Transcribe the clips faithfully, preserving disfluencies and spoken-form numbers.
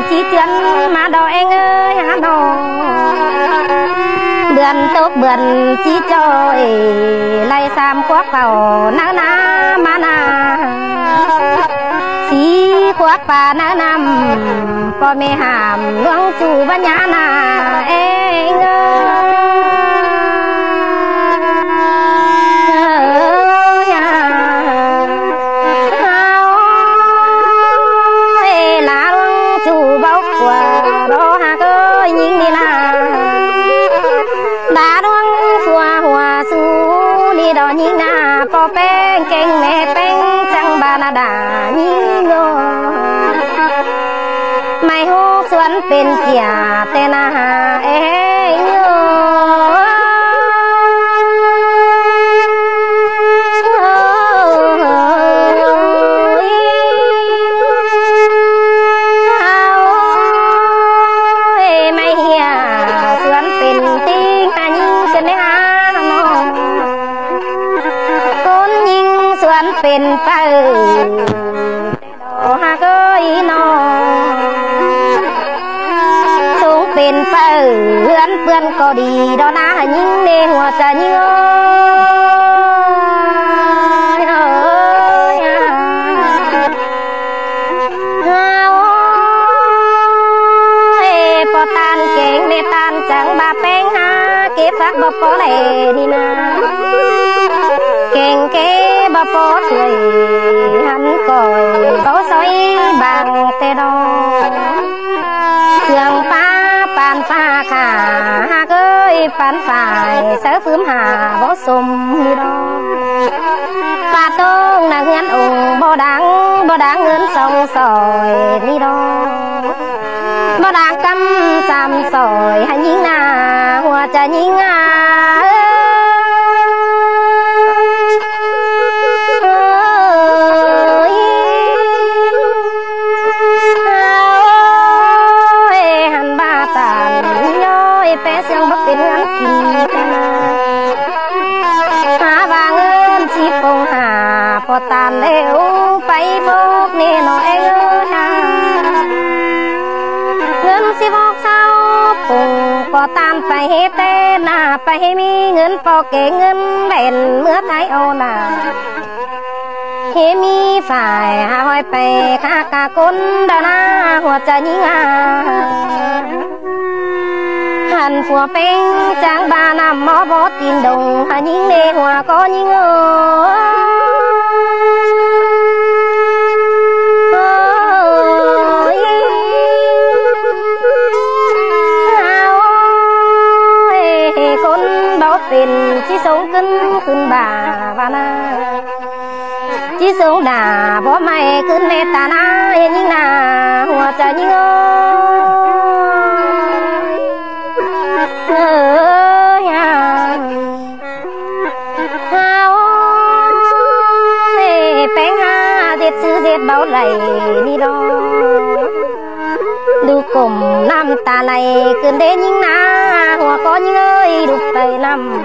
ꞌchí ꞌchướn ꞌmá đo ꞌeng ơi hák ꞌnọ. Bươn tốc bươn ꞌchí ꞌchoi, lai sam khuốp khảu ꞌnớ ꞌná ꞌmá ꞌná. Sí khuốp pá ꞌnớ ꞌnặm, ꞌpo ꞌme hảm ꞌluống ꞌchu bá nhá ꞌná ꞌeng ơi. Ơ, ya. Hao ơi, ꞌlạ ꞌluống ꞌchu báu ꞌquá đó hák ơi ꞌnhính ꞌnị ꞌná. Đa ꞌluống ꞌsua hua sú ꞌnị đó ꞌnhính ꞌná, ꞌpo ꞌpéng kéng ꞌme ꞌpéng chắng ba ꞌná đa ꞌnhính ꞌnớ. Mai hốc suốn pên sia ꞌtẹ ꞌná hả ꞌeng ơi. Hao ơi, mai hia suốn pên ꞌtếng hả ꞌnhính ꞌchớ ꞌnị hả ꞌnọ. ꞌCốn ꞌnhính suốn pên pay. Đó hák ơi ꞌnọ. Sống pên pay ꞌhướn ꞌpươn ꞌcọ đi đó ꞌná hả ꞌnhính ꞌnê hua ꞌchạ ꞌnhính ơi. Ơi, ơi, ơi. Hao ơi, ꞌpo ꞌtan kéng ꞌme ꞌtan chắng ba ꞌpéng hả, kếp phák báu ꞌpo đảy ꞌnị ꞌná. Kéng kếp báu ꞌpo thuổi, hăn khỏi báu ꞌsội bang ꞌtẹ đó. Sương pá pán phák hả, hák ơi pán phải, sáư phưm hả báu sôm ꞌnị đó. Pá tông ꞌnáng ꞌhướn ống báu đáng, báu đáng ꞌngớn song sỏi ꞌnị đó. Báu đáng ꞌcắm sam sỏi hả ꞌnhính ꞌná, hua ꞌchạ ꞌnhính ꞌná. Ơi, hăn ba ꞌtan ꞌnhói ꞌpé sương báu pên ꞌhướn kin. Hả ba ꞌngớn sí pông hả, ꞌpo ꞌtan ꞌlẹo pay phốc ꞌnê ꞌnọ ꞌeng ơi hả. ꞌNgớn sí phốc sáu pông, ꞌpo ꞌtan pay hế ꞌtẹ ꞌná, pay hế ꞌmí ꞌngớn ꞌpo kê ꞌngớn đen ꞌmứa Thái au ꞌná. Hế ꞌmí phải hả ꞌhọi pay khá cá ꞌcốn đó ꞌná, hua ꞌchạ ꞌnhính ꞌná. Hăn phua ꞌpéng chắng ba ꞌnặm ꞌmo báu tin đồng hả ꞌnhính ꞌnê hua ꞌcọ ꞌnhính ơi. Ơi. Hao ơi, ꞌcốn báu pên ꞌchí sống ꞌcứn khửn ba ꞌva ꞌná. ꞌChí sống đả báu ꞌmạy ꞌcứn ꞌnê ta ꞌná, ê ꞌnhính ꞌná, hua ꞌchạ ꞌnhính ơi. Ơ, ya. Hao ơi, ꞌpéng hả ꞌdệt sư ꞌdệt báu đảy ꞌnị đó. Đu cốm ꞌnặm ta đảy ꞌcứn đế ꞌnhính ꞌná, hua ꞌcọ ꞌnhính ơi, đu pay ꞌnặm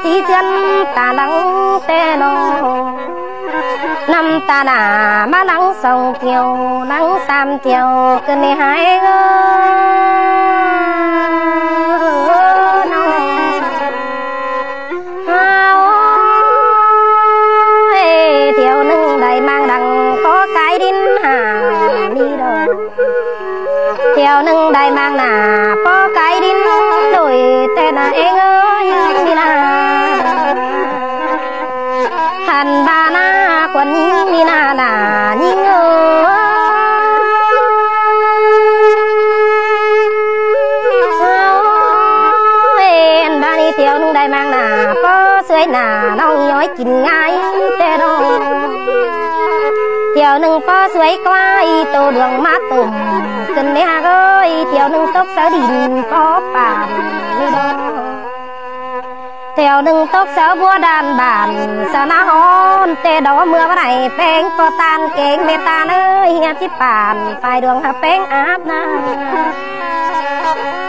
ꞌchí ꞌchướn ta lăng ꞌtẹ ꞌnọ. ꞌNặm ta đả ꞌmá lăng song thiêu, lăng sam thiêu, ꞌcứn ꞌnị hả ꞌeng ơi. Hao ơi, thiêu ꞌnưng đảy mang đăng ꞌpo cái đin hả ꞌnị đó. Thiêu ꞌnưng đảy mang ꞌná ꞌpo cái đin đuổi ꞌtẹ ꞌná ꞌeng ơi ꞌnị ꞌná. Hăn ba ꞌná khuôn ꞌnhính ꞌnị ꞌná ꞌná ꞌnhính ơi. Hên ba ꞌnị thiêu ꞌnưng đảy mang ꞌná ꞌpo ꞌsưới ꞌná ꞌnọng ꞌnhói kin ꞌngai ꞌtẹ đó. Thiêu ꞌnưng ꞌpo ꞌsưới ꞌquá ꞌi tô đuông ꞌmá tôm, ꞌcứn ꞌnị hả ơi, thiêu ꞌnưng tốc sáư đin ꞌpo pản ꞌnị đó. Thiêu ꞌnưng tốc sáư búa đan bản, sáư ꞌná hón ꞌtẹ đó ꞌmưa bá đảy ꞌpéng ꞌpo ꞌtan kéng ꞌme ꞌtan ơi, hia ꞌchí pản phải đuông hả ꞌpéng áp ꞌná.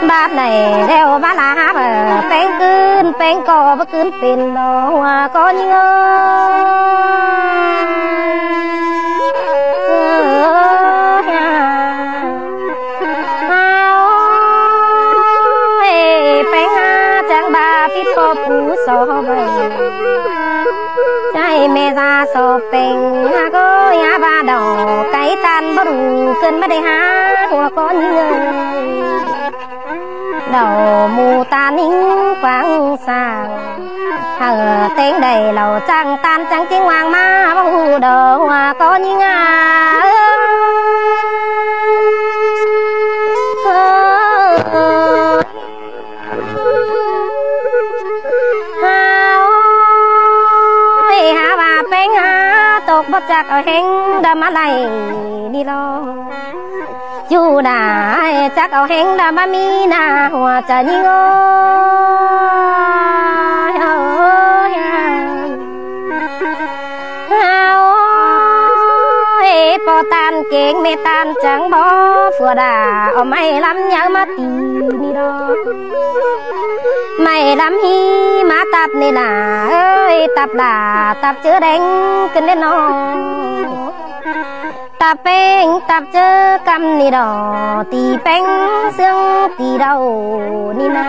Bát đảy ꞌlẹo bá ꞌná hả ꞌpéng ꞌcứn, ꞌpéng ꞌcọ báu ꞌcứn pên đó hua ꞌcọ ꞌnhính ơi. ꞌcọ phủ so ꞌvạy. Chai ꞌme da so peng ha ꞌcọ ya ba đỏ cái tan báu ꞌlụk ꞌcứn báu đảy ha ꞌhua ꞌcọ ꞌnhính ơi. Đỏ mù ta ꞌnhính quảng sang. Hảư ꞌtếng đảy lảu chắng tan chắng ꞌchính ꞌváng ꞌmá báu ꞌhụ đỏ ꞌhua ꞌcọ ꞌnhính a. Hao ơi, ha ꞌva peng ha tốc báu chắc au ꞌhéng đa ꞌmá đảy ꞌnị lo. Chu đa chắc au ꞌhéng đa ꞌmá ꞌmí ꞌna ꞌhua chaư ꞌnhính ơi. Hao ơi, ꞌpo tan kéng ꞌme tan chắng bók phua đa au ꞌmạy ꞌlắm nháư ꞌmá ti ꞌnị lo. ꞌMạy ꞌlắm ꞌhí ꞌmá ꞌtặp ꞌnị ꞌla ơi, ꞌtặp ꞌla ꞌtặp ꞌchớ đeng ꞌcứn đé ꞌnọ. ꞌTặp peng ꞌtặp ꞌchớ ꞌcắm ꞌnị đỏ, ti peng ꞌsướng ti đau ꞌnị ꞌna.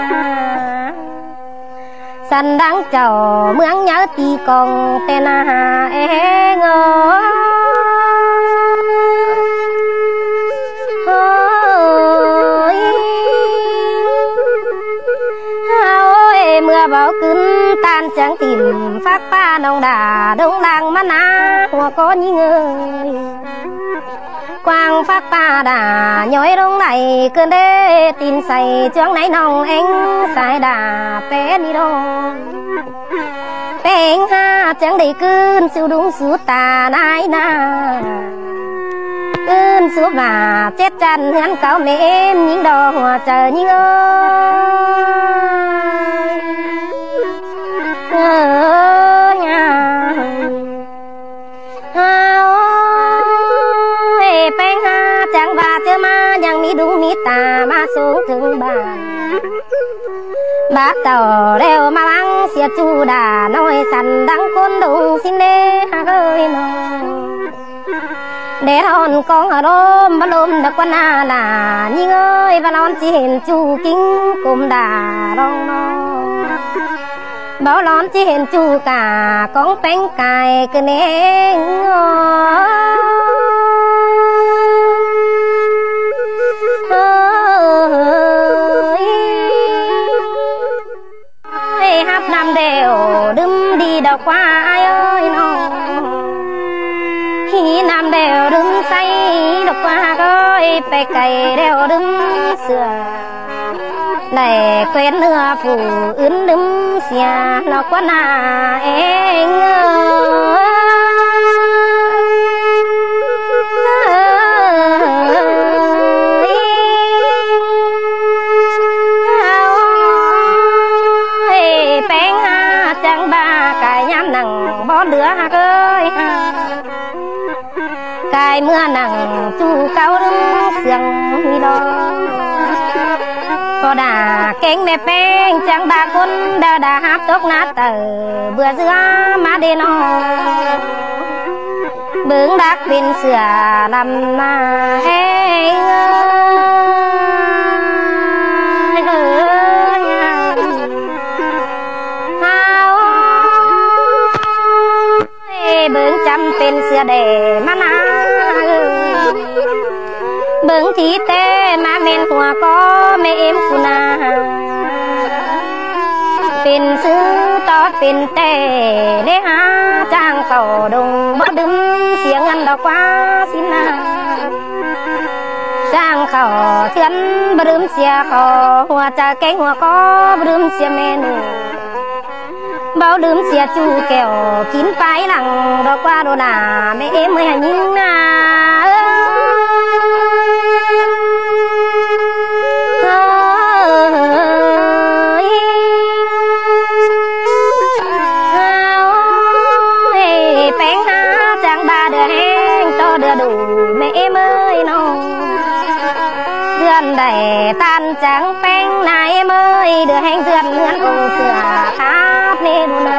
Săn đăng chảu ꞌmướng nháư ti cong ꞌtẹ ꞌna ꞌhéng ơi. Hao ơi, ꞌmưa báu ꞌcứn tan chắng tìm phác ꞌpa ꞌnọng đa đông lăng ꞌmá ꞌna ꞌhua ꞌcọ ꞌnhính ơi. Quảng phác ꞌpa đa nhói đông đảy ꞌcứn đé tin say chướng nái ꞌnọng ꞌhéng sai đa pé ꞌnị đô. Peng ha chắng đảy ꞌcứn su đúng su ta nái ꞌna. ꞌCứn su ꞌva chết chăn ꞌhướn cáu ꞌme ꞌếm ꞌnhính đo ꞌhua chaư ꞌnhính ơi. Ơ, nha. Hao ơi, peng ha chắng ꞌva ꞌchớ ꞌmá ꞌnhắng ꞌmí đúng ꞌmí ta ꞌmá sung thứng bản. Bác tảu ꞌlẹo ꞌmá ꞌváng sia chu đa ꞌnọi săn đăng ꞌcốn đông ꞌsịn đé ha ơi ꞌnọ. Đé ꞌhọn cóng hảư ꞌlốm báu ꞌlốm đa ꞌquá ꞌna ꞌla ꞌnhính ơi, báu ꞌlón ꞌchí hên chu kính côm đa ꞌlóng ꞌnọ. Báu ꞌlón ꞌchí hên chu cả cóng peng cai ꞌcứn ꞌhéng ơi. Ơi, hắp năm đẻo đứm đi đa ꞌquá ải ơi ꞌnọ. Hí năm đẻo đứm say đa ꞌquá ơi, pay cay đẻo đứm sửa. Đảy quên ꞌnưa phủ ứn đứm sia ꞌnọ ꞌquá ꞌna ꞌhéng ơi. Ơi, peng ha chắng ꞌva cai ꞌnhám nẳng bó lứa hák ơi. Cai ꞌmưa nẳng chu cáu đứm siêng ꞌnị lo. ꞌCọ đa kéng ꞌme peng chắng ꞌva ꞌcốn đa đa háp tốc ꞌná tảu bưa dứa ꞌmá đê ꞌnọ. Bớng đắc pên sửa lăm ꞌna ꞌhéng ơi. Hao ơi, bớng chăm pên sửa đẻ ꞌmá ꞌna. Bớng thí ꞌtẹ ꞌmá ꞌmen hua ꞌcọ ꞌme ꞌếm cu ꞌna. Pên sư tót pên ꞌtẹ ꞌlế há chang khảu đông báu đứm sia ꞌngớn đo ꞌquá ꞌsịn ꞌna. Chang khảu ꞌthướn báu đứm sia khảu hua chaư kéng hua ꞌcọ báu đứm sia ꞌme ꞌnị. Báu đứm sia chu kẻo kín pay lăng đo ꞌquá đô đa ꞌme ꞌếm ơi hả ꞌnhính ꞌna. Ơi, ơi, peng ha chắng ꞌva đưa ꞌhéng ꞌto đưa đủ ꞌme ꞌếm ơi ꞌnọ. Dưa đảy tan chắng peng ꞌna ꞌếm ơi, đưa ꞌhéng dưa ꞌhướn ꞌcóng sửa khắp ꞌnê đu ꞌna.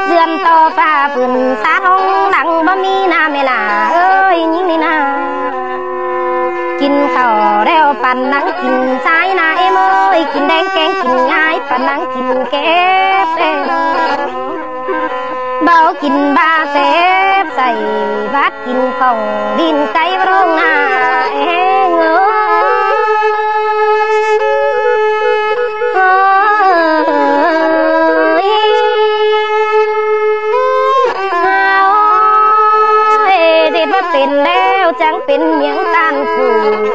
Dưa ꞌto pha pưn sá ꞌhóng lăng báu ꞌmí ꞌna ꞌme ꞌla ơi ꞌnhính ꞌnị ꞌna. Kin khảu ꞌlẹo păn nắng kin sai ꞌna ꞌếm ơi, kin đeng kéng kin ꞌngai păn ꞌnăng kin kép ꞌtẹ, báu kin ꞌva sép sai, bát kin khong đin cáy ꞌva ꞌlống na ꞌeng ới. Ôi, ꞌdệt ꞌva pên ꞌlẹo chắng pên ꞌmiếng ꞌtan phủ,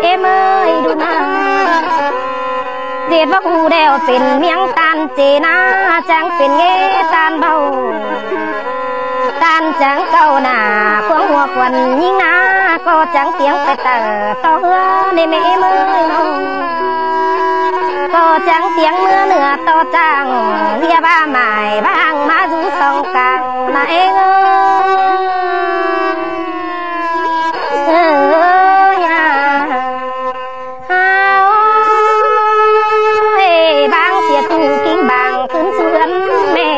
ꞌếm ới đu na. ꞌDệt ꞌva ꞌhụ ꞌlẹo pên ꞌmiếng ꞌtan ꞌchế na, chắng pên ꞌnghé ꞌtan báu. ꞌTan chắng cáu na, khuống ꞌhua khuôn ꞌnhính na, ꞌcọ chắng tiếng pay ꞌtạu tó ꞌhứa ꞌnị ꞌmá ꞌếm ới ꞌnọ. ꞌCọ chắng tiếng ꞌmứa ꞌnưa tó chắng, ꞌviạk ꞌva mai ꞌváng ꞌmá dú song cang na ꞌeng ới. Ơ, ơ, ya. Hao ơi, ꞌváng sia ꞌchu kin bang ꞌcứn ꞌsướng ꞌmá ꞌnị.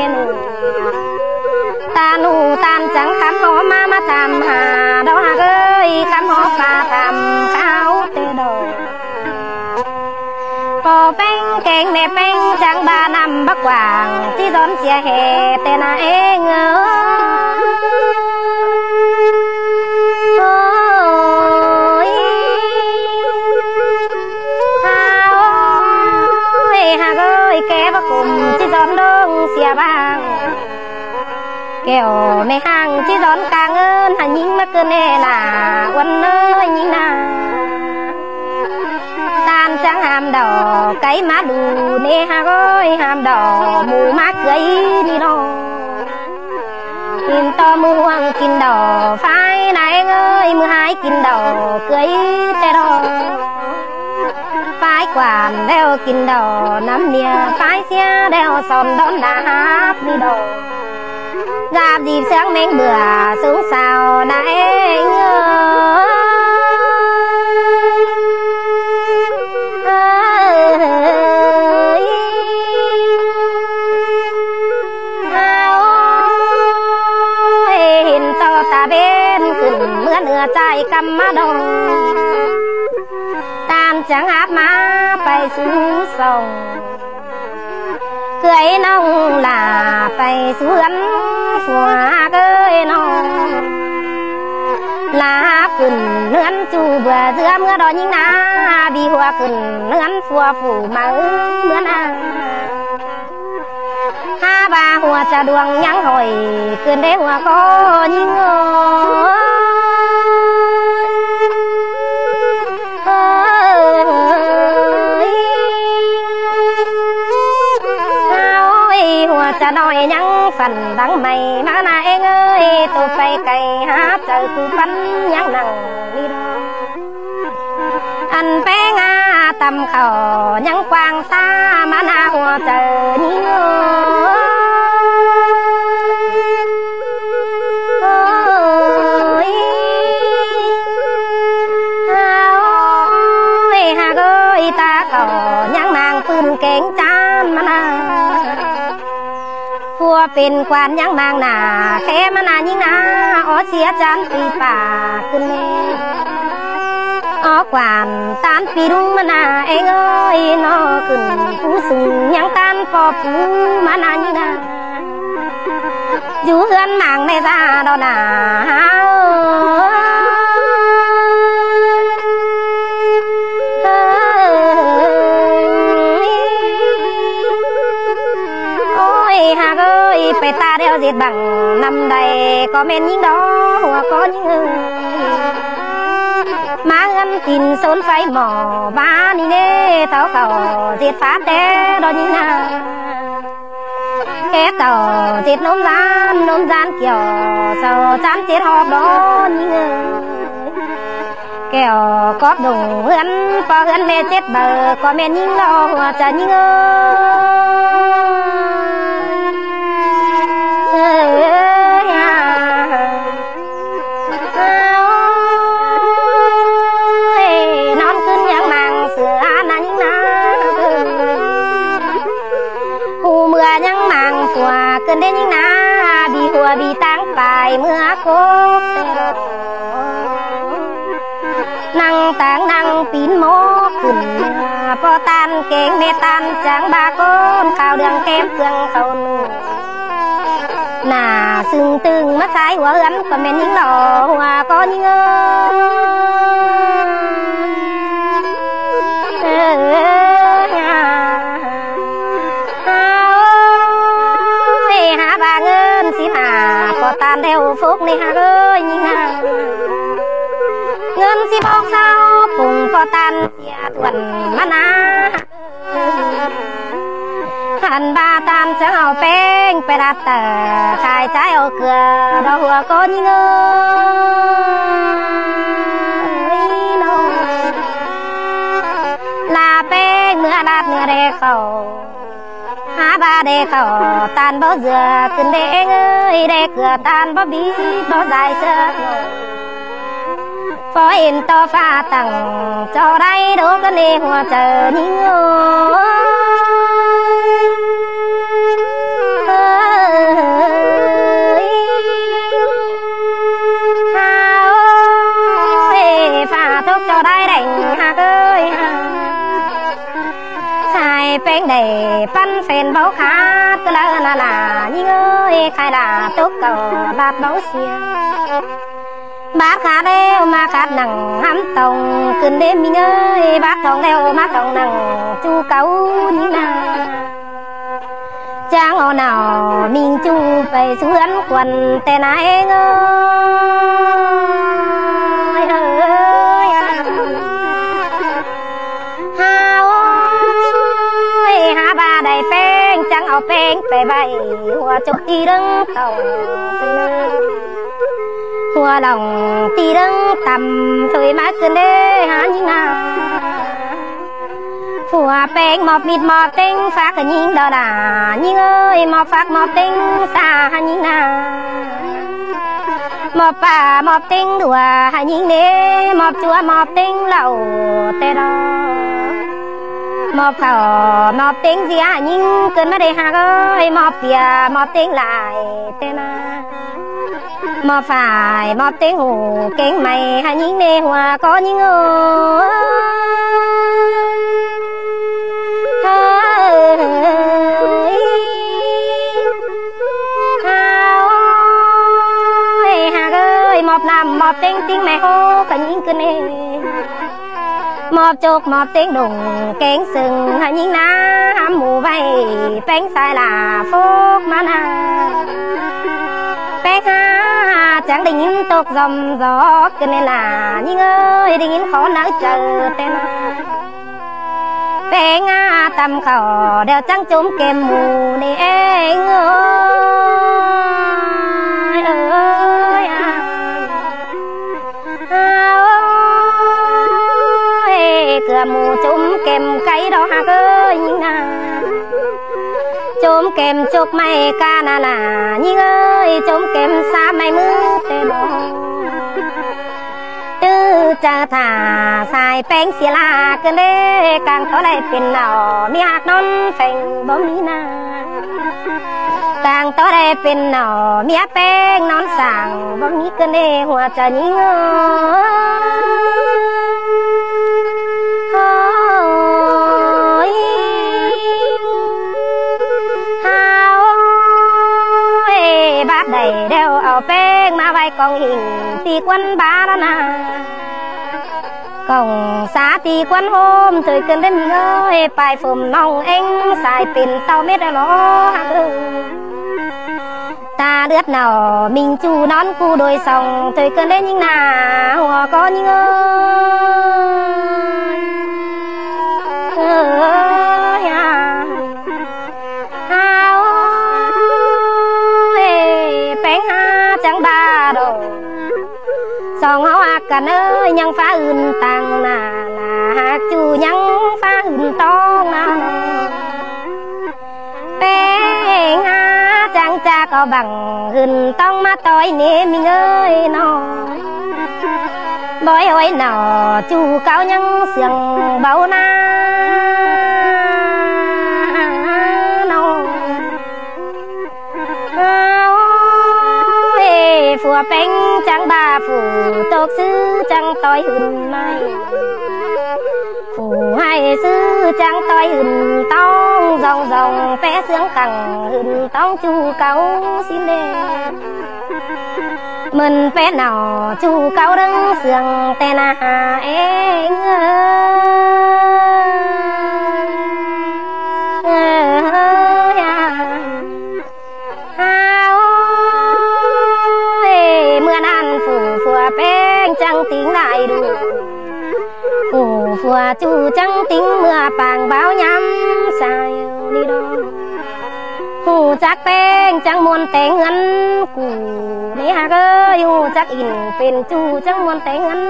ꞌTan ꞌhụ ꞌtan chắng khắm hó ꞌmá ꞌmá tham ha, đó ꞌhặc ơi, khắm hó ꞌpá tham kháo ꞌtẹ đó. ꞌPo ꞌpéng kéng ꞌmá ꞌpéng chắng ꞌva năm báu quảng, ꞌchí dón sia ꞌhế ꞌtẹ na ꞌeng ới. Ôi, hao ơi, ꞌhặc ơi, ké báu cốm ꞌchí dón ꞌlống sia bang. Kéo ꞌmá ꞌháng ꞌchí dón cang ơn ha ꞌnhính ꞌmá ꞌcứn ꞌnị na, ꞌuôn ơi ꞌnhính na. ꞌTan chắng ham đỏ cáy ꞌmá đu ꞌnị ꞌhặc ơi, ham đỏ mu ꞌmá cưới ꞌnị ꞌnọ. ꞌHịn tó ꞌmự ꞌhuống kin đỏ phái na ꞌeng ới, ꞌmự ꞌhại kin đỏ cưới ꞌtẹ đó. Phái quản ꞌlẹo kin đỏ năm ꞌnia, phái sia ꞌlẹo son đón đa háp đi đó. Dạp dịp ꞌsướng ꞌmếng bưở súng sao na ꞌeng ới. Ơ, ơ, ơ, ơ, ꞌhịn tó ta bên ꞌcứn ꞌmứa ꞌnưa ꞌchái căm ꞌmá đó. ꞌTan chắng háp ꞌmá pay sú song. Cưới ꞌnọng ꞌlạ pay sú ꞌhướn phua ꞌcới ꞌnọng. ꞌLạ háp ꞌcứn ꞌhướn ꞌchu bưở ꞌdứa ꞌmứa đó ꞌnhính na, ꞌvi ꞌhua ꞌcứn ꞌhướn phua phủ máư ꞌmứa na. Hák ꞌva ꞌhua ꞌchạ đuông ꞌnhắng hỏi, ꞌcứn đé ꞌhua ꞌcọ ꞌnhính ơi. Ơi. Ôi, ꞌhua ꞌchạ ꞌnọi ꞌnhắng phăn đắng may ꞌmá na ꞌeng ới, tô pay cay háp chaư ꞌcứ ꞌphắn ꞌnhắng nẳng đi đó. Ăn ꞌpéng a tăm khảu ꞌnhắng quang sa ꞌmá na ꞌhua chaư ꞌnhính ơi. Ôi, ơi, ꞌhặc ơi, ta khảu ꞌnhắng mang ꞌpưn kéng ꞌchán ꞌmá na. Phua pên quan ꞌnhắng mang na, khék ꞌmá na ꞌnhính na, ók sia ꞌchán pi pả ꞌcứn ꞌmá. Ók quan ꞌtan pi ꞌlung ꞌmá na, ꞌeng ơi, ꞌnọ ꞌcứn phú sưng ꞌnhắng ꞌtan ꞌpo pú ꞌmá na ꞌnhính na. Dú ꞌhướn mang ꞌmá da đó na. Ôi, ꞌhặc ơi, pay ta đeo ꞌdệt bang năm đảy ꞌcọ ꞌmen ꞌnhính đó, ꞌhua ꞌcọ ꞌnhính ơi. ꞌMá ꞌhướn tin sốn pháy mỏ ꞌva ꞌnị ꞌnê, tháu khảu ꞌdệt phá té đó ꞌnhính na. Ké tỏ ꞌdệt ꞌnốm ꞌdan, ꞌnốm ꞌdan kiẻo, sau ꞌchán chết hóp đó ꞌnhính ơi. Kiẻo cóp đủng ꞌhướn, ꞌpo ꞌhướn ꞌmá chết báu, ꞌcọ ꞌmen ꞌnhính lo ꞌhua ꞌchạ ꞌnhính ơi. Ơi, ơi, ơi. Ôi, ꞌnón ꞌcứn ꞌnhắng mang sửa ꞌnhính na. ꞌHụ ꞌmưa ꞌnhắng mang phua ꞌcứn đé ꞌnhính na, ꞌvi ꞌhua ꞌvi ꞌtáng pay ꞌmưa cốc. Nẳng ꞌtáng nẳng pín mốc ꞌcứn, ꞌpo ꞌtan kéng ꞌmá ꞌtan chắng ba ꞌcốn khảu đường kem phường khảu nụ. Nả sưng tưng mát sai hua hươn ꞌcọ ꞌmen ꞌnhính lo hua ꞌcọ ꞌnhính ơi. Ơ, ha. Hả ơi, hả ꞌva ꞌngớn síp hả, ꞌcọ ꞌtan đeo phốc ꞌnị hả ơi ꞌnhính hả. ꞌNgớn síp ốc sáu pung ꞌcọ ꞌtan sia tuần ꞌmá nả. Hẳn ꞌva ꞌtan chắng au ꞌpéng pay lát ꞌtẹ, khai ꞌchái au ꞌcưa đo hua ꞌcọ ꞌnhính ơi. Lả ꞌpéng ꞌmứa lát ꞌnứa đe khảu. Hả ꞌva đe khảu ꞌtan báu dưa ꞌcứn đe ꞌeng ơi, đe ꞌcưa ꞌtan báu bí báu dai ꞌsứa. Phó ên ꞌto ꞌphạ tẳng ꞌchọ đảy đố ꞌcứn đe hua chaư ꞌnhính ơi. Hả ơi, ꞌphạ tốc ꞌchọ đảy đẻng hả ơi hả. Sai ꞌpéng đảy ꞌpắn phén báu khát ꞌcứ ꞌlạ nả ꞌnhính ơi, khai lả tốc ꞌcọ bát báu sia. Bát khát đeo ꞌmá khát nẳng hẳn tỏng ꞌcứn đe ꞌmính ơi, bát tỏng đeo ꞌmá tỏng nẳng ꞌchu cáu ꞌnhính nả. Chắng au nả ꞌmính ꞌchu pay ꞌsứ hươn khuôn ꞌtẹ nả ꞌeng ơi. Ơ, hả ơi, hả ꞌva đảy ꞌpéng chắng au ꞌpéng pay ꞌvạy hua chốc ti ꞌlớng tỏng pay nả. Hua lòng ti ꞌlớng tăm thôi ꞌmá ꞌcứn đe hả ꞌnhính nả. Phua ꞌpéng ꞌmọp mít ꞌmọp ꞌtếng phák hả ꞌnhính đo đa ꞌnhính ơi, ꞌmọp phák ꞌmọp ꞌtếng sa hả ꞌnhính nả. ꞌMọp ꞌpá ꞌmọp ꞌtếng đua hả ꞌnhính ꞌnê, ꞌmọp ꞌchua ꞌmọp ꞌtếng lảu ꞌtẹ đo. ꞌMọp khảu ꞌmọp ꞌtếng sia hả ꞌnhính ꞌcứn ꞌmá đe hả ơi, ꞌmọp pia ꞌmọp ꞌtếng lai ꞌtẹ nả. ꞌMọp phải ꞌmọp ꞌtếng hủ kéng may hả ꞌnhính ꞌnê hua ꞌcọ ꞌnhính ơi. Ơ, hả ơi, hả ơi, ꞌmọp năm ꞌmọp ꞌtếng ꞌtếng may hô ꞌcọ ꞌnhính ꞌcứn ê. ꞌMọp chốc ꞌmọp ꞌtếng đủng kéng sưng hả ꞌnhính nả, hảư ꞌmú ꞌvạy ꞌpéng sai lả phốc ꞌmá nả. ꞌPéng hả chắng đảy ꞌnghín tốc dom dốc ꞌcứn ê lả ꞌnhính ơi, đảy ꞌnghín khó nả chaư ꞌtẹ nả. ꞌPéng hả tăm khảu đeo chắng chốm kem ꞌmú ꞌnị ꞌeng ơi. Ơ, ơ, hả ơi, ꞌcưa ꞌmú chốm kem cáy đo hả ơi ꞌnhính nả. Chốm kem chốc ꞌmạy cá nả nả ꞌnhính ơi, chốm kem sa ꞌmạy ꞌmứ ꞌtẹ đo. ꞌTứ chaư thả sai ꞌpéng sia ꞌlạ ꞌcứn đe, cang tó đảy pên nả ꞌmí hák ꞌnón pheng báu ꞌmí nả. Cang tó đảy pên nả ꞌmí hák ꞌpéng ꞌnón sảng báu ꞌmí ꞌcứn đe hua chaư ꞌnhính ơi. Ôi, hả ơi, bát đảy đeo au ꞌpéng ꞌmá ꞌvạy cỏng ꞌhịnh ti ꞌquan bát nả. Cỏng sa ti ꞌquan ꞌhôm thôi ꞌcứn đe ꞌmính ơi, pay phôm ꞌnọng ꞌeng sai pên ꞌtau mết lo hả ơi. Ta ꞌlượt nả ꞌmính ꞌchu ꞌnón ꞌcu đôi song thôi ꞌcứn đe ꞌnhính nả hua ꞌcọ ꞌnhính ơi. Ơ, hả. Hả ơi, ꞌpéng hả chắng ꞌva đo. Song ꞌháu ꞌhặc căn ơi, ꞌnhắng phá ưn tang nả, nả ꞌhặc ꞌchu ꞌnhắng phá ưn tong nả. ꞌPéng hả chắng chả có bằng ưn tong ꞌmá ꞌtoi ꞌnê ꞌmính ơi ꞌnọ. Bói ꞌhội nả ꞌchu cáu ꞌnhắng siêng báu nả ꞌnọ. Ôi, phua ꞌpéng chắng ꞌva phủ tốc ꞌsứ chắng ꞌtoi ưn ꞌmạy. Phủ ꞌhại ꞌsứ Chắng ꞌtoi hưn ꞌtóng dong dong, pé ꞌsướng khẳng hưn ꞌtóng ꞌchu cáu ꞌsịn đê. ꞌMơn pé nỏ ꞌchu cáu đớng ꞌsướng ꞌtẹ nả ꞌeng ơi. Hao ơi, ꞌmưa ꞌnặn phủ phua ꞌpéng chắng ꞌtếng lai đu. Phủ phua ꞌchu chắng ꞌtếng ꞌmưa pang báo ꞌnhám sai đi đó. Hảư chắc ꞌpéng chắng ꞌmuôn ꞌtếng ꞌngớn củ ꞌnị ꞌhặc ơi, hảư chắc ỉn pên ꞌchu chắng ꞌmuôn ꞌtếng ꞌngớn.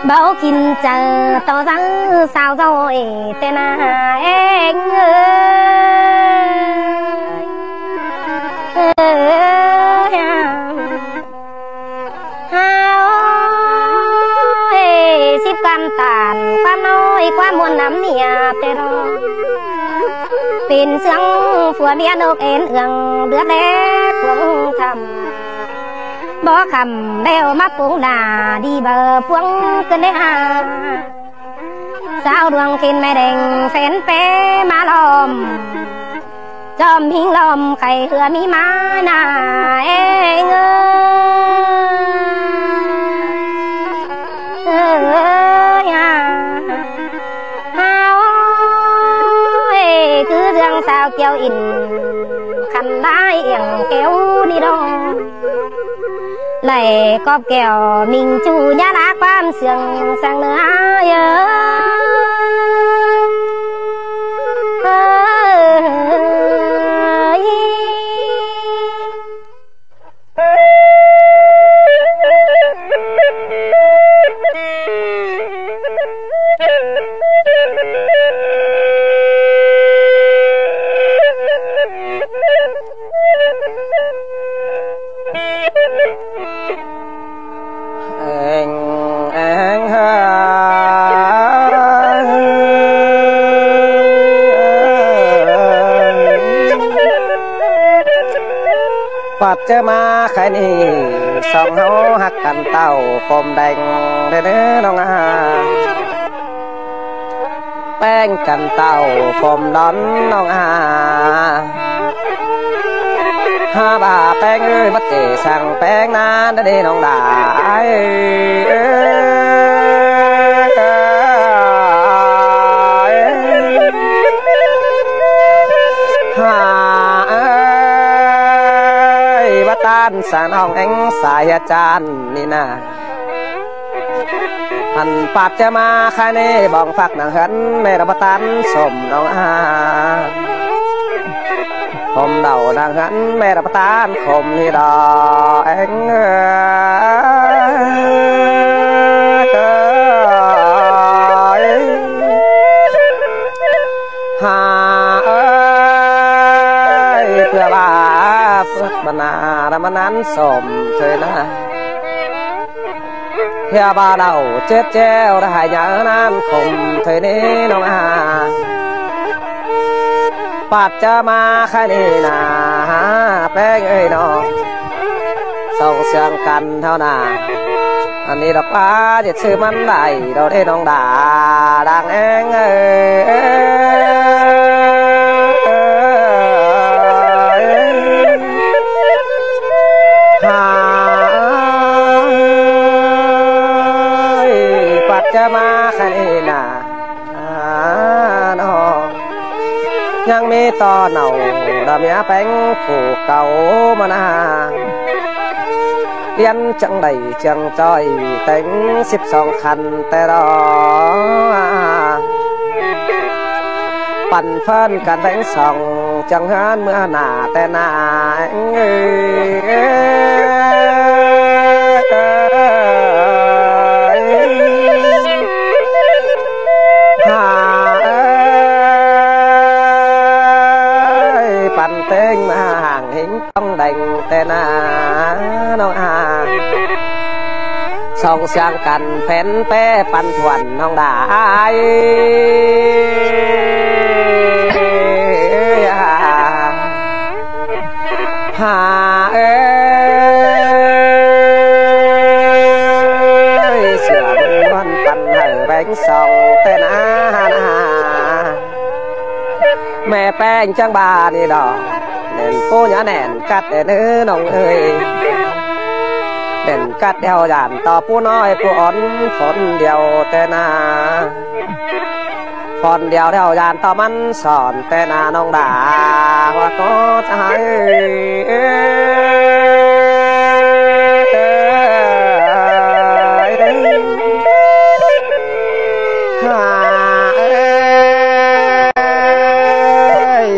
Báu kin chaư ꞌto dáng sao dâu ê ꞌtẹ nả ꞌeng ơi. Hao ơi, síp căn tản ꞌquám ꞌnọi ꞌquám ꞌmuôn ꞌnặm ꞌnị ꞌtẹ ꞌnọ. Pên ꞌsướng phua ꞌmía ꞌnộc ên ương đứa đé cuông thăm. Báu khắm ꞌlẹo ꞌmá pung đa đi báu pung ꞌcứn đé ha. Sao đuông khen mẹ đeng phén pé ꞌmá ꞌlóm. Chom ꞌhính ꞌlóm khay ꞌhứa ꞌmí ꞌmá nả ꞌeng ơi. Ơ, ơ, ya. Hao ơi, cứ ꞌdương sao kiêu ỉn khăn đai iẻng kéo ꞌnị đó. Lai cóp kẻo ꞌminh ꞌchu nhá ꞌlạ ꞌquám ꞌsướng sang ꞌnớ ơi. ꞌPặp ꞌchớ ꞌmá khái ꞌnị, song ꞌháu ꞌhặc căn ꞌtạu phôm đeng đé ꞌnớ ꞌnọng a. ꞌPéng căn ꞌtạu phôm đón ꞌnọng a. Ha ꞌva ꞌpéng ơi, bắt ꞌchớ sang ꞌpéng ꞌnặn đé ꞌnọng đa. Ha ơi, bắt ꞌtan sang ꞌnọng ꞌeng sai hia chan ꞌnị nả. Ăn ꞌpặp ꞌchớ ꞌmá khái ꞌnị bong phak nẳng ꞌhướn ꞌmẹ ꞌlạ ꞌpặp ꞌtan sôm ꞌnọng a. Khôm đaư nẳng ꞌhướn ꞌmẹ ꞌlạ ꞌpặp ꞌtan khôm ꞌnị đó ꞌeng ơi. Ha ơi, ꞌpưa ꞌva phước băn na ꞌlạ ꞌmắn ꞌnặn sôm thôi nả. Hia ꞌva đaư chết chéo đã hại nhớ ꞌnặn khôm thôi ꞌnị ꞌnọng a. ꞌPặp ꞌchớ ꞌmá khái ꞌnị nả, ꞌpéng ơi ꞌnọ. Song ꞌsướng căn ꞌháu nả. Ăn ꞌnị đọc ꞌva ꞌdệt ꞌsứ ꞌmắn lai đó đé ꞌnọng đa đang ꞌeng ơi. Ha ơi, ꞌpặp ꞌchớ ꞌmá khái ꞌnị nả. A, ꞌnọ. ꞌNhắng ꞌmí ꞌto nảu đa ꞌmí ꞌpéng phủ cáu ꞌmá nả. Điên chắng đảy chắng ꞌchoi ꞌtếng síp song khăn ꞌtẹ đó. Păn phớn căn ꞌpéng song chắng ꞌhướn ꞌmưa nả ꞌtẹ nả. Ha ơi, păn ꞌtếng ꞌmá hang ꞌhính ꞌtóng đeng ꞌtẹ nả ꞌnọng a. Song ꞌsướng căn phén pé păn thuan ꞌnọng đa ai. Ha ơi, sửa ꞌmắn păn hảư ꞌpéng song ꞌtẹ nả. ꞌMẹ ꞌpéng chắng ꞌva ꞌnị đo, ꞌnẹn ꞌpú nhá ꞌnẹn cắt ꞌnị ꞌnớ ꞌnọng ơi. ꞌNẹn cắt ꞌlẹo dản ꞌto ꞌpú ꞌnọi ꞌpú ón phón điêu ꞌtẹ ꞌna. Phón điêu ꞌlẹo dản ꞌto ꞌmắn sỏn ꞌtẹ ꞌna ꞌnọng đa ꞌhọa ꞌcọ ꞌchái.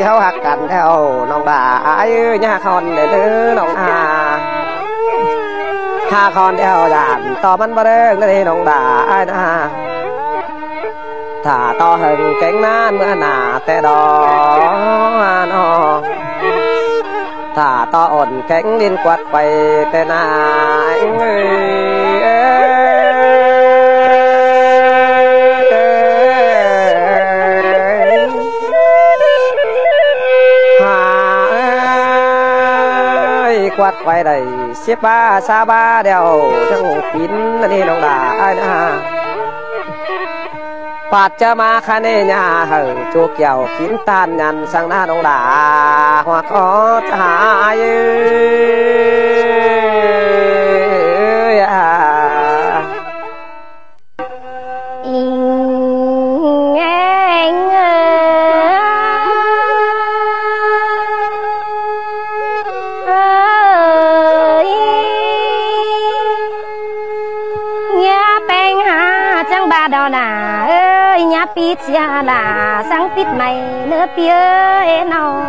ꞌHáu ꞌhặc căn ꞌlẹo ꞌnọng đa ải ơi, nhá ꞌhặc hòn ꞌnị ꞌnớ ꞌnọng a. ꞌHặc hòn ꞌlẹo dản ꞌto ꞌmắn báu đơng ꞌnị ꞌnọng đa ải ꞌna. Thả ꞌto hơng kéng ꞌnán ꞌmứa ꞌna ꞌtẹ đo ꞌno. Thả ꞌto ổn kéng ꞌlịn quạt quay ꞌtẹ ꞌna. Hà ơi, quạt quay đảy síp ꞌva sa ꞌva ꞌlẹo chắng ꞌhụ pín ꞌnị ꞌnọng đa ải ꞌna. Pát ꞌchớ ꞌmá khá ꞌnị nhá hảư ꞌchu kiẻo pín ꞌtan nhẳn săng ꞌna ꞌnọng đa ꞌhọa ꞌcọ ꞌchái. Ơi, nhá ꞌpéng ha chắng ꞌva đo ꞌna ơi, nhá pít sia đa săng pít mai ꞌnớ ꞌpi ơi ꞌno.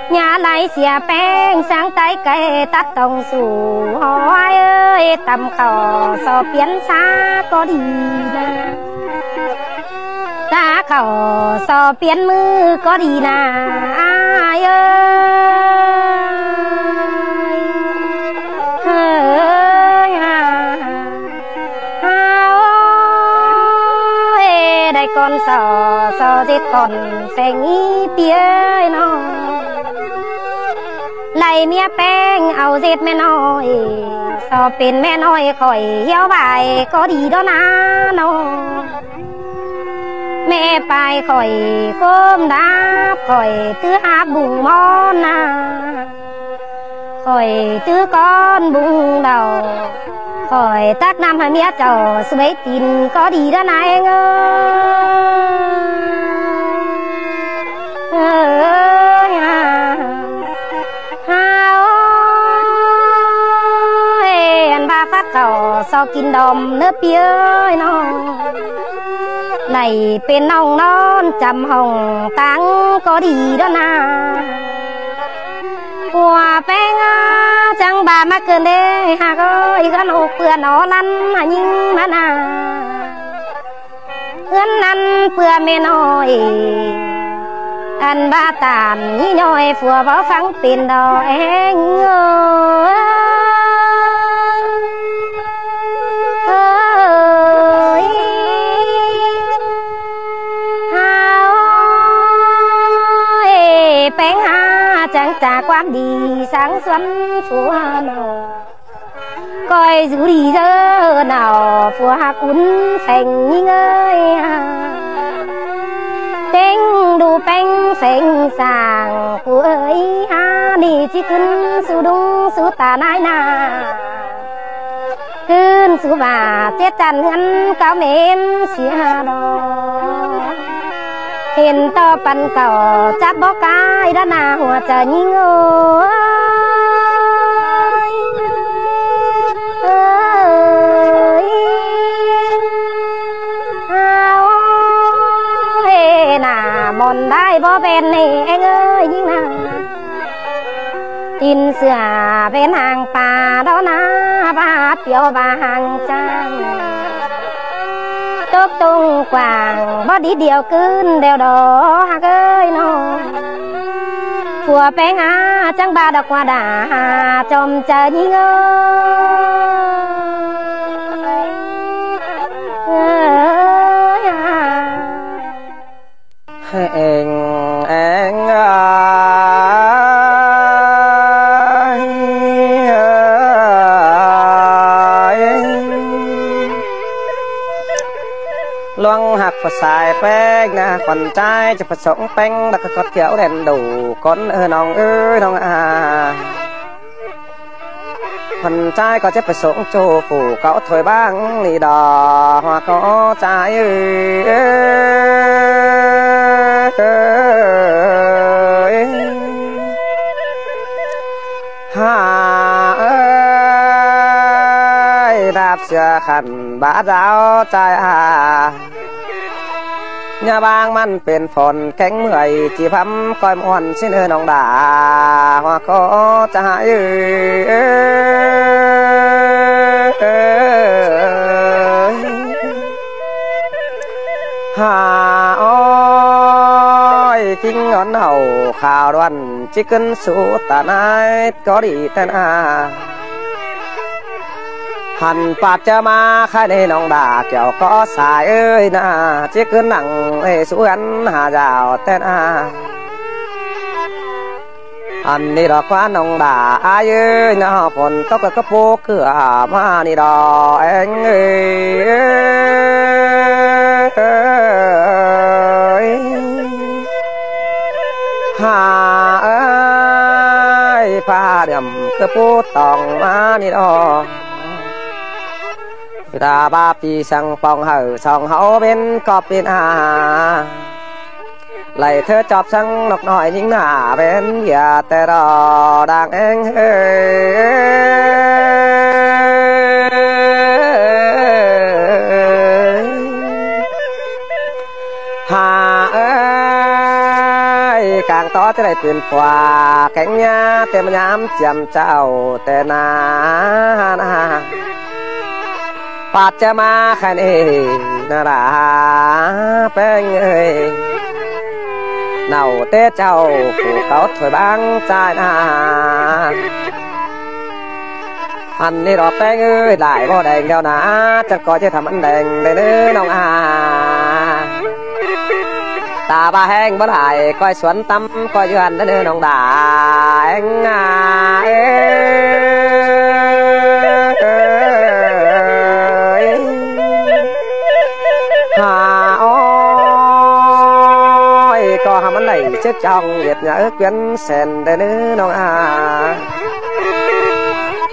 Nhá lai sia ꞌpéng săng tai cai tắt tông su ꞌhọi ơi, tăm khảu so piến sa ꞌcọ đi ꞌna. Ta khảu so piến ꞌmự ꞌcọ đi ꞌna ải ơi. Ơi, à. Hao ơi, đảy ꞌcọn so, so ꞌdệt ꞌcọn seng ꞌnị ꞌpi ơi ꞌno. Đảy ꞌmía ꞌpéng au ꞌdệt ꞌme ꞌnọi, so pên ꞌme ꞌnọi khỏi hiếu ꞌvạy ꞌcọ đi đo ꞌna ꞌno. ꞌMẹ pay khỏi ꞌcốm đáp khỏi ꞌtứ áp bung ꞌmón ꞌna. Khỏi ꞌtứ ꞌcón bung đau, khỏi tắc ꞌnăm hảư ꞌmía chảu su báy tin ꞌcọ đi đa ꞌna ꞌeng ơi. Ơi, à. Hao ơi, ăn ꞌva phát khảu so kin đom ꞌnớ ꞌpi ơi ꞌno. Đảy pên ꞌnọng ꞌnón chăm hỏng táng ꞌcọ đi đa ꞌna. Pua ꞌpéng a, chắng ꞌva ꞌmá cơn đê ꞌhặc ơi, ꞌhướn ꞌhụ ꞌpưa ꞌno lăn hả ꞌnhính ꞌmá ꞌna. ꞌHướn ꞌnặn ꞌpưa ꞌme ꞌnọi, ăn ꞌva tản ꞌnị ꞌnọi phua báu phắng pên đo ꞌeng ơi. Ơi, hao ơi, ꞌpéng ha chắng chả ꞌquám đi sáng xuân phua ꞌnọ. Khỏi dú đi dơ nảo phua ꞌhặc ún seng ꞌnhính ơi ha. ꞌTếng đu ꞌpéng seng sang phua ơi ha, ꞌnị ꞌchí ꞌcứn sú đúng sú ta nái na. ꞌCứn sú ꞌva chết chăn ꞌhướn cáo mến sia đo. Hên ꞌto păn cảu chắp bó cai đá na hua chaư ꞌnhính ơi. Ơi, hao ơi, nả mòn đai bó ꞌven ꞌnị ꞌeng ơi ꞌnhính na. Tin sửa ꞌven hàng pà đó na, ba piếu ba hàng chang. Tốc tung quảng bó đi điêu cứn đeo đó ꞌhặc ơi ꞌno. Phua ꞌpéng a chắng ba đọc qua đà hà chom chaư ꞌnhính ơi. Ơi à. Eng, eng, ơi. Luông ꞌhặc Pă sai péng ꞌna, khuôn ꞌchái ꞌchí pơsông péng đa ꞌcọ khót kiẻo đen đủ ꞌcốn ơ ꞌnọng ơi ꞌnọng a. Khuôn ꞌchái ꞌcọ ꞌchí pơsông ꞌchu phủ cáu thôi bang ꞌnị đo, hua ꞌcọ ꞌchái ơi. Hà ơi, đạp sia khăn bá giáo ꞌchái a. ꞌNhá bang ꞌmắn pên phôn kéng ꞌmưới ꞌchí phắm ꞌcoi ꞌmuôn ꞌsịn ơ ꞌnọng đa, hua ꞌcọ ꞌchái ơi. Hà ơi, ꞌkhịnh ón hảu khao đoan ꞌchí ꞌcứn sú ta ꞌnái ꞌcọ đi ꞌtẹ ꞌna. Hăn pát ꞌchớ ꞌmá khai ꞌnị ꞌnọng đa kiẻo ꞌcọ sai ơi ꞌna, ꞌchí ꞌcứn nẳng ê sú ăn hà dao ꞌtẹ ꞌna. Ăn ꞌnị đo ꞌquá ꞌnọng đa ai ơi ꞌna, phôn tốc ꞌcọ pú ꞌcứa ꞌmá ꞌnị đo ꞌeng ơi. Hà ơi, pha đam ꞌcọ pú tỏng ꞌmá ꞌnị đo. Ta ba pi săng pong hảư song hảu bến cọp bến a. Lay ꞌthớ chóp săng ꞌnộc ꞌnọi ꞌnhính nả bến ꞌviạk ꞌtẹ đo đang ꞌeng ơi. Hà ơi, cang tó ꞌchí đảy pên pua kéng ꞌnhá ꞌtẹ ꞌmá ꞌnhám chiêm chảu ꞌtẹ ꞌna ꞌna. Pát ꞌchớ ꞌmá khai ꞌnị ꞌna đa péng ơi. Nảu té chảu phủ cáu thôi bang ꞌchái ꞌna. Ăn ꞌnị đo péng ơi, lai báu đeng đeo ꞌna, chắng ꞌcoi ꞌchí thăm ăn đeng đe ꞌnớ ꞌnọng a. Ta ba ꞌhéng báu lai ꞌcoi suôn tăm ꞌcoi dưa ăn đe ꞌnớ ꞌnọng đa ꞌeng a. Ơi. Hà ơi, ꞌcọ hăm ăn đảy ꞌchớ chong ꞌviạk ꞌnhá ước ꞌquiến sen đe ꞌnớ ꞌnọng a.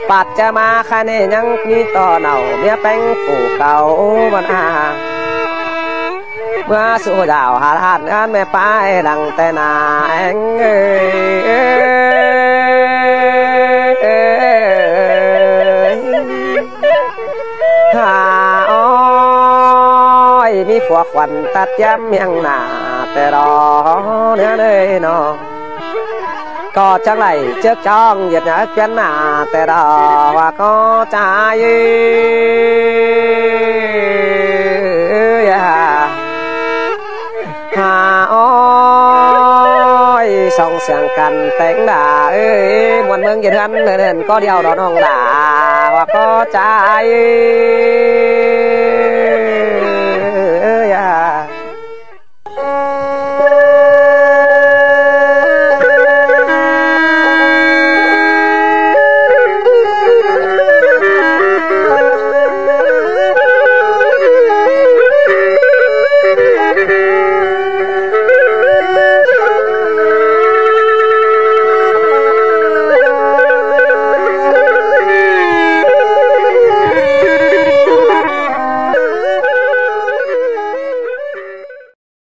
Pát ꞌchớ ꞌmá khai ꞌnị ꞌnhắng ꞌmí ꞌto nảu ꞌmía péng phủ cáu ꞌmắn a. ꞌMưa sú dao hả ꞌlạ ăn ꞌmé pái lăng ꞌtẹ ꞌna ꞌeng ơi. Hà ơi, ꞌmí phua khuôn tắt tiám miêng ꞌna ꞌtẹ đo ꞌnớ ꞌnới ꞌnọ. ꞌCọ chắng đảy ꞌchớ chong ꞌviạk ꞌnhá ꞌquiến ꞌna ꞌtẹ đo hua ꞌcọ ꞌchái ơi. Hà ơi, song siêng căn téng đa ơi, ꞌmuôn ꞌmướng ꞌdệt ꞌhướn ꞌnớ ꞌnớ ꞌcọ điêu đo ꞌnọng đa hua ꞌcọ ꞌchái ơi.